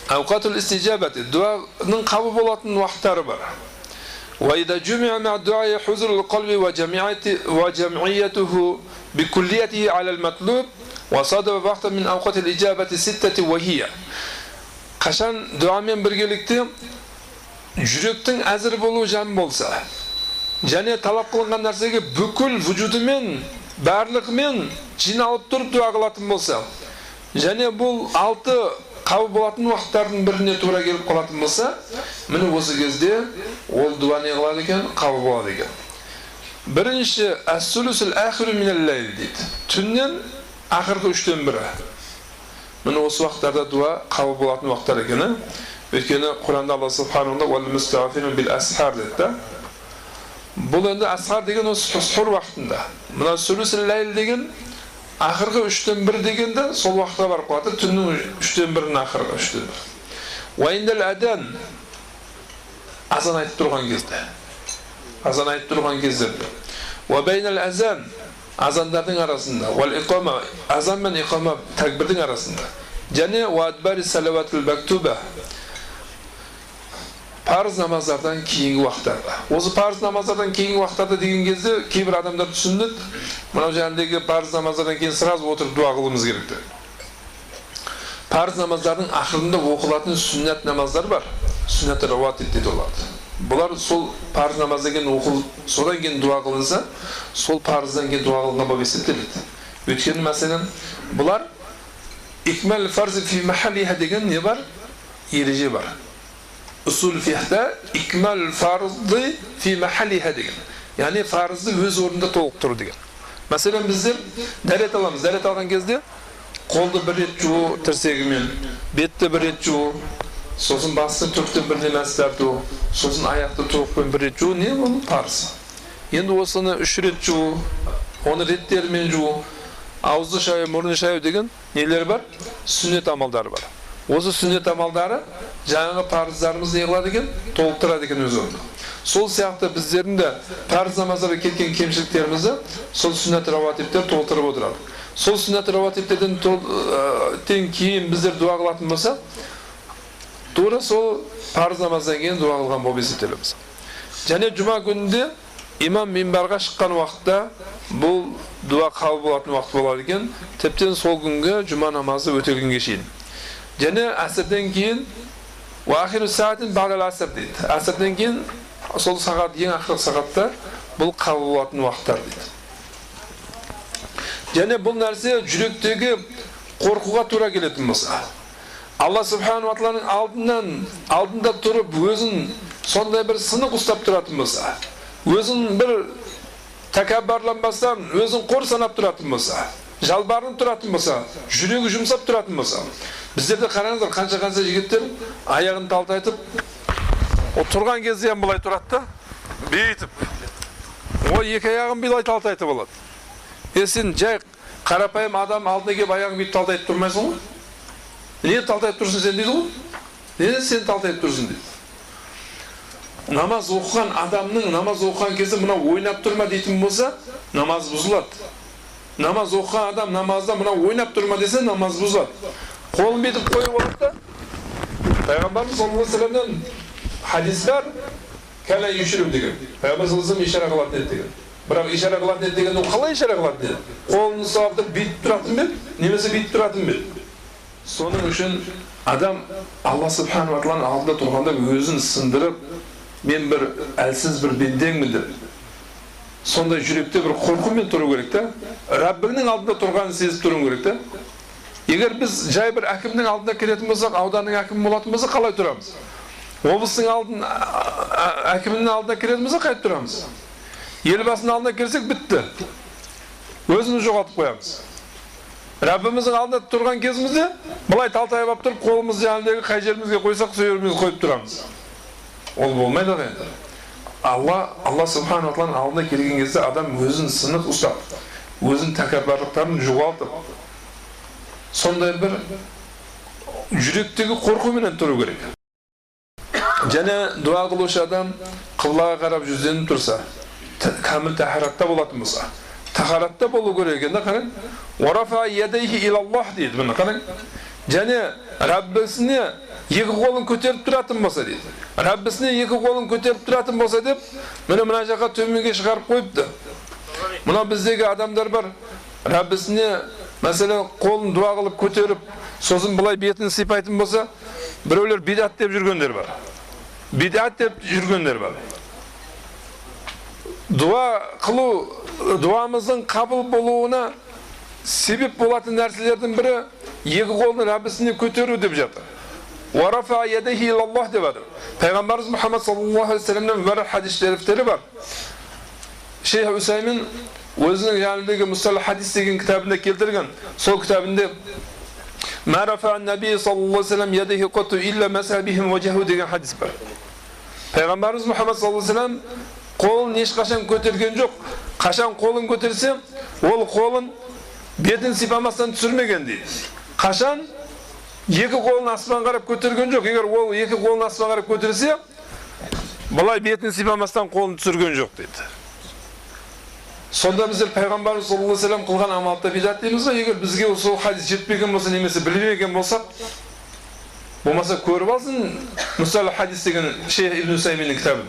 Ауқатул истижабати, дуаның қабыл болатын уақыттары бар. وإذا جمع مع الدعاء حضور القلب وجمعيته بكليته على المطلوب وصادف وقتا من أوقات الإجابة الستة وهي. Қашан дуамен біргелікте жүректің әзір болуы жан болса, және талап қылынған нәрсеге бүкіл вүжудымен, барлығымен жиналып тұрып дуа қылатын болса, және бұл 6 қабыл болатын уақыттардың біріне тура келіп қалатын болса, міне осы кезде ол дуа не қылады екен? Қабыл болады екен. Бірінші, әс-сулусул ахиру минал-лайл дейді. Түннен ақырғы 3-тен бірі. Міне осы уақыттарда дуа қабыл болатын уақыттар екен. Өйткені Құранда Алла субханаху уа тағала бил асхар дейді да. Бұл енді асхар деген осы сухур уақытында. Мына сулусул лайл деген ақырғы 3-тен 1 дегенде сол уақытқа барып қалады, түннің 3-тен 1-інің ақырғы 3-тен 1. Уа индал адан, азан айтып тұрған кезде. Азан айтып тұрған кезде. Уа бейнал азан, азандардың арасында, уал иқама, азан мен иқама тәкбірдің арасында. Және уа адбари салаватул мактуба, парыз намаздардан кейінгі уақыттарда. Осы парыз намаздардан кейінгі уақыттарда деген кезде кейбір адамдар түсінеді, мынау жаңағыдегі парыз намаздардан кейін сразу отырып дуа қылуымыз керек деп. Парыз намаздардың ақырында оқылатын сүннәт намаздар бар. Сүннәт рауатиб дейді оларды. Бұлар сол парыз намаздан кейін оқылып, содан кейін дуа қылынса, сол парыздан кейін дуа қылынған болып есептеледі. Өйткені мәселен, бұлар икмал фарзы фи махаллиха деген не бар? Ереже бар. Усул фихта икмал фарзы фи махаллиха деген. Яғни фарызды өз орнында толықтыру деген. Мәселен, біздер дәрет аламыз. Дәрет алған кезде қолды бір рет жуу тірсегімен, бетті бір рет жуу, сосын басты 4-тен 1-не мәс тарту, сосын аяқты тобықпен бір рет жуу, не бұл парыз. Енді осыны 3 рет жуу, оны реттерімен жуу, ауызды шаю, мұрынды шаю деген нелер бар? Сүннет амалдары бар. Осы сүннет амалдары жаңағы парыздарымызды не қылады екен? Толықтырады екен өз орнына. Сол сияқты біздердің де парыз намаздарға кеткен кемшіліктерімізді сол сүннет рауатибтер толтырып отырады. Сол сүннет рауатибтерден кейін біздер дуа қылатын болсақ, тура сол парыз намаздан кейін дуа қылған болып есептелеміз. Және жұма күнінде имам минбарға шыққан уақытта бұл дуа қабыл болатын уақыт болады екен. Тіптен сол күнгі жұма намазы өтелгенге шейін. Және әсірден кейін уахиру саатин бa'дал аср дейді. Әсірден кейін сол сағат, ең ақырғы сағатта бұл қабыл болатын уақыттар дейді. Және бұл нәрсе жүректегі қорқуға тура келетін болса, Алла субхану ва тағаланың алдында тұрып өзін сондай бір сынық ұстап тұратын болса, өзін бір тәкәббарланбастан өзін қор санап тұратын болса, жалбарынып тұратын болса, жүрегі жұмсап тұратын болса, біздерде қараңыздар, қанша-қанша жігіттер аяғын талтайтып, о тұрған кезде былай тұрады да, бүйтіп, о екі аяғын былай талтайтып алады. Сен жай қарапайым адам алдына келіп аяғын бүйтіп талтайтып тұрмайсың ғой. Не талтайтып тұрсың сен дейді ғой? Не сен талтайтып тұрсың дейді. Намаз оқыған адамның намаз оқыған кезде мынау ойнап тұрма дейтін болса, намаз бұзылады. Намаз оқыған адам намазда мынау ойнап тұрма десе, намаз бұзылады. Қолын бүйтіп қойып алады да. Пайғамбарымыз саллаллаху алейхи вассаламнан хадис бар, кәлә юширу деген. Пайғамбар саллаллаху алейхи вассалам ишара қылатын еді деген. Бірақ ишара қылатын еді дегенде ол қалай ишара қылатын еді? Қолын ұстап алып бүйтіп тұратын ба еді? Немесе бүйтіп тұратын ба еді? Соның үшін адам Алла субхану ва тағаланың алдында тұрғанда өзін сындырып, мен бір әлсіз бір бендеңмін деп, сондай жүректе бір қорқумен тұру керек та. Раббіңнің алдында тұрғанын сезіп тұруың керек та. Егер біз жай бір әкімнің алдына келетін болсақ, ауданның әкімі болатын болсақ, қалай тұрамыз? Облыстың әкімінің алдына келетін болсақ, қайтып тұрамыз? Елбасының алдына келсек, бітті. Өзіміз жоғалтып қоямыз. Раббіміздің алдында тұрған кезімізде былай талтайып алып тұрып, қолымызды жаңағыдегі қай жерімізге қойсақ, сол жерімізге қойып тұрамыз. Ол болмайды ағайындар. Алла субхану ва тағаланың алдына келген кезде адам өзін сынық ұстап, өзінің тәкәббарлықтарын жоғалтып, сондай бір жүректегі қорқуменен тұру керек. Және дуа қылушы адам қыблаға қарап жүзденіп тұрса, кәміл тахаратта болатын болса, тахаратта болу керек екен да, қараң. Уарафа ядайхи илаллах дейді, міне қараң. Және Раббісіне Екі қолын көтеріп тұратын болса дейді. Раббісіне екі қолын көтеріп тұратын болса деп, міне мына жаққа төменге шығарып қойыпты. Мына біздегі адамдар бар, Раббісіне мәселен қолын дуа қылып көтеріп, сосын былай бетін сипайтын болса, біреулер бидат деп жүргендер бар. Бидат деп жүргендер бар. Дуа қылу, дуамыздың қабыл болуына себеп болатын нәрселердің бірі екі қолын Раббісіне көтеру деп жатыр. وَرَفَعَ يَدَيْهِ إِلَى اللّٰهِ деп жатыр. Пайғамбарымыз Мұхаммад саллаллаху алейхи вассаламнан бір хадис шерифтері бар. Шейх Усаймин өзінің жаңағыдегі Мусталах хадис деген кітабында келтірген. Сол кітабында «Ма рафа'ан наби саллаллаху алейхи вассалам ядайхи қатту илля маса бихим ваджаху» деген хадис бар. Пайғамбарымыз Мұхаммад саллаллаху алейхи вассалам қолын ешқашан көтерген жоқ. Қашан қолын көтерсе, ол қолын бетін сипамастан түсірмеген дейді. Қашан екі қолын аспан қарап көтерген жоқ. Егер ол екі қолын аспан қарап көтерсе, былай бетін сипамастан қолын түсірген жоқ дейді. Сонда біздер пайғамбарымыз саллаллаху алейхи вассалам қылған амалды бидат дейміз ғой. Егер бізге сол хадис жетпеген болса, немесе білмеген болсақ, болмаса көріп алсын Мусталах хадис деген Шейх Ибн Усайминнің кітабын.